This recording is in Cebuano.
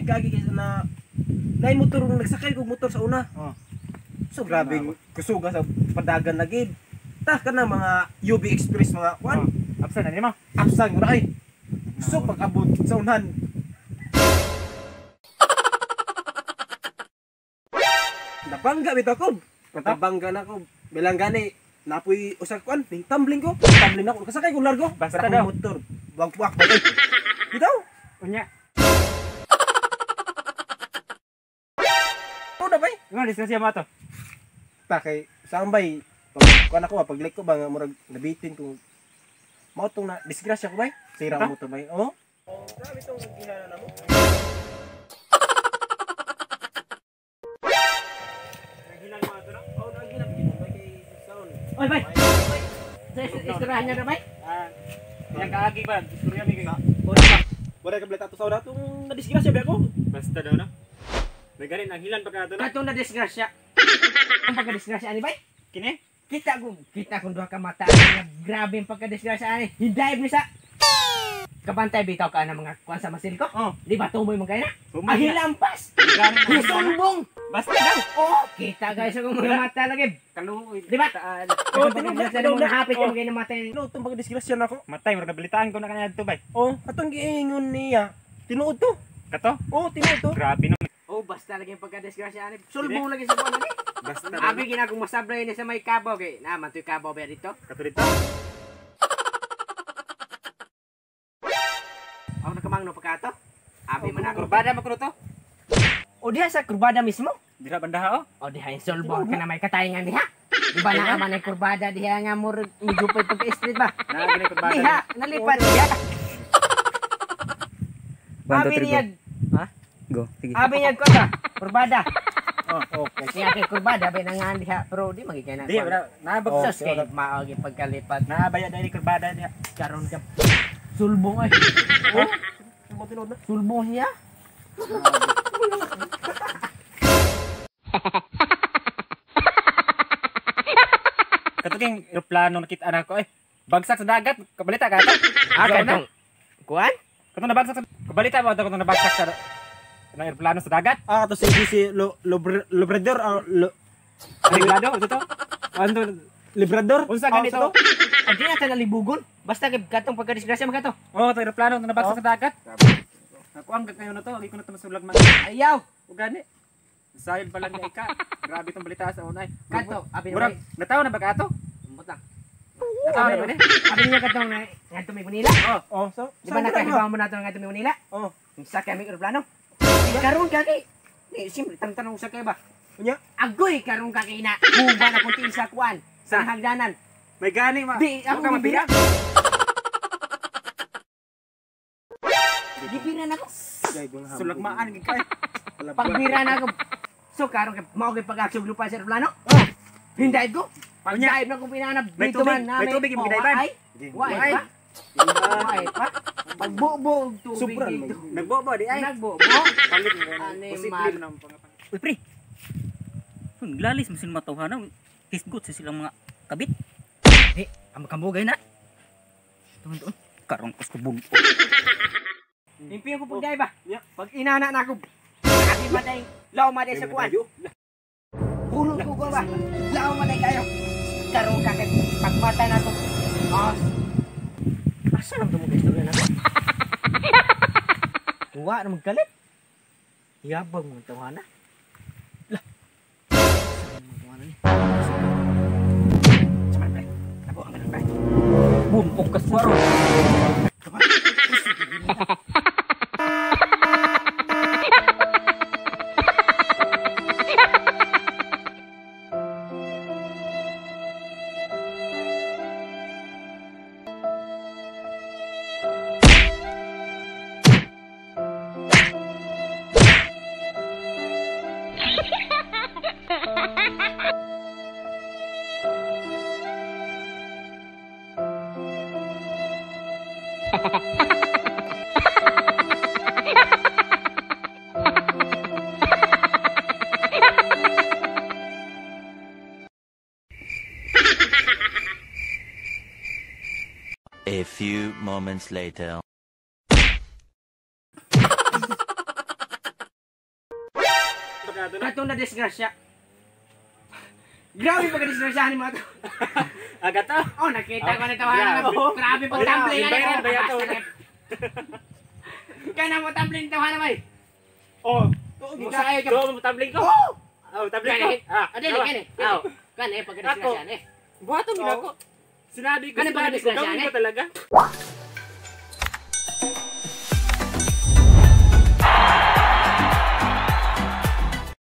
kagi kay na naay motor nagsakay kog motor sa una. Oh. So grabe kusuga sa padagan lagi. Ta kana mga UB Express mga kuan. Oh. Absan na nimo. Absan ra ay. So pag abot sa unahan. Nabangga bitaw ko. Nabangga na ko. Bilang gani napoy usa kuan ning tumbling ko. Tumbling ako kasakay ko largo. Basta daw motor. Buwak-buwak ba kay. Bitaw. Unya. Ano bay? Nga disgrasya mo ato. Ta kay sambay pag kuan ako paglik ko ba nga murag nabitin ko. Mao tong na disgrasya ko bay. Sira ang motor bay. Oh. Grabe tong ginana namo. Nagilan mo ato no? Oh, nagilan gid bay kay sound. Oy bay. Sa istoryahan niya na bay? Ah. Yang kaagi ba? Istorya mi kay. Wala ka balita ato sa una tong nadisgrasya ba ako? Basta daw no. May ganin ang hilan pa ka ato no. Katong nadisgrasya. Ang pagkadisgrasya ani bay? Kini? Kita kong duha ka mata nga grabe ang pagkadisgrasya ani. Hidaib ni sa kabantay bitaw ka na mga kuan sa masil ko. Oh. Di ba tumoy man kay na? Tumoy Ang hilampas. Hisulbong. Basta daw. Oh, kita guys akong mga mata lagi. Kaluoy. Di ba? Oh, tinuod tinuod na mo nahapit yung mga namatay. No, tong pagkadisgrasya nako. Matay murag nabalitaan ko na kanya adto bay. Oh, atong giingon niya. Tinuod to. Kato? Oh, tinuod to. Grabe no. Oh, basta lagi ang pagkadisgrasya ani. Sulbong lagi sa kuan ani. Basta. Abi ginagong masablay ni sa may kabaw kay. Na man to'y kabaw ba dito? Kato dito. Ako nakamangno pagkato. Abi man ako. Kurbada man kuno to. O diha sa kurbada mismo? Dira bandaha oh. O diha yung sulbong ka na may katayngan diha. Di ba na man ay kurbada diha nga murag medyo pa pagka-street ba? Na gini kurbada. Diha nalipat diha. 1 2 Abi 3 go. niya. Ha? Go. Sige. Abi niya ko ta. Kurbada. Oh, okay. Siya kay kurbada bay nangan diha pero di magigay na. Di wala nabag Sus kay mao gi pagkalipat Nabaya dai kurbada diha. karon ka sulbong ay. Oh, mo tinuod na. Sulbong niya. Kato king eroplano nakita na ko eh. Bagsak sa dagat, kabalita ka ato. Ah, katong kuan? Kato nabagsak sa kabalita mo ato katong nabagsak sa na eroplano sa dagat. Ah, kato si Lobrador Librado dito. Ano Librador? Unsa ganito? Adi na ta nalibugon. Basta kay katong pagkadisgrasya man kato. Oh, to eroplano nabagsak sa dagat. Ako ang kayo na to, agi ko na to masulag man. Ayaw. O gani. Sayon pala niya ika. Grabe tong balita sa unay. Kato, abi na. Murag nataw na ba ka ato? Ambot lang. Nataw na ba ni? Abi niya katong ngadto may Manila. Oh, so Di ba nakahibaw mo nato ngadto may Manila? Oh. Sakay may eroplano. Karon ka kay ni simple tanong sa kay ba. Unya? Agoy karon ka kay na. Huba na kunti sa kuan. Sa hagdanan. May gani ma. Di ako gibira. Gibira na ko. Sulagmaan gid kay. Pagbira na ako. So karon kay mao kay pag-aksog lupa sa eroplano. Oh. Hinday ko. Pagdaib na kong pinanab dito man May tubig imong gidayban. Waay pa. Waay pa. Pagbubo og tubig dito. Nagbobo di ay. Nagbobo. Palit mo posible na pangapang. Uy pre. Lalis mo sila matawhana. Hisgot sa silang mga kabit. Eh, ang makambugay na. Tuon tuon. Karong kus ko bug. Impiyo ko pagday ba? Pag inana na ako. Abi maday, law maday sa kuan. Pulong ko ba? Law maday kayo. Karon ka kay pagmata na ako. Ah. Asa lang tumugi istorya na ko? Wa na magkalit. Yabang mga tawana. Lah. Asa mga tawana ni? Saman pre. Nabo ang ganun pre. Boom, og kaswaro. A few moments later. Kato na. Katong na disgrasya. Grabe pag disgrasya ni mga to. Aga to. Oh, nakita ko na tawanan na. Grabe. Grabe pag tumbling Yung viral ba yan to? Kaya na mo tumbling tawanan bay. Oh, Musayo ka. go mo tumbling ko. Oh, tumbling ko. Kani. Ah, Ah, dili kani. Aw. Kani pag disgrasya ni. Buhaton gina ko. Sinabi ko, Ano ba sinabi ko, disgrasya, gawin eh? ko talaga.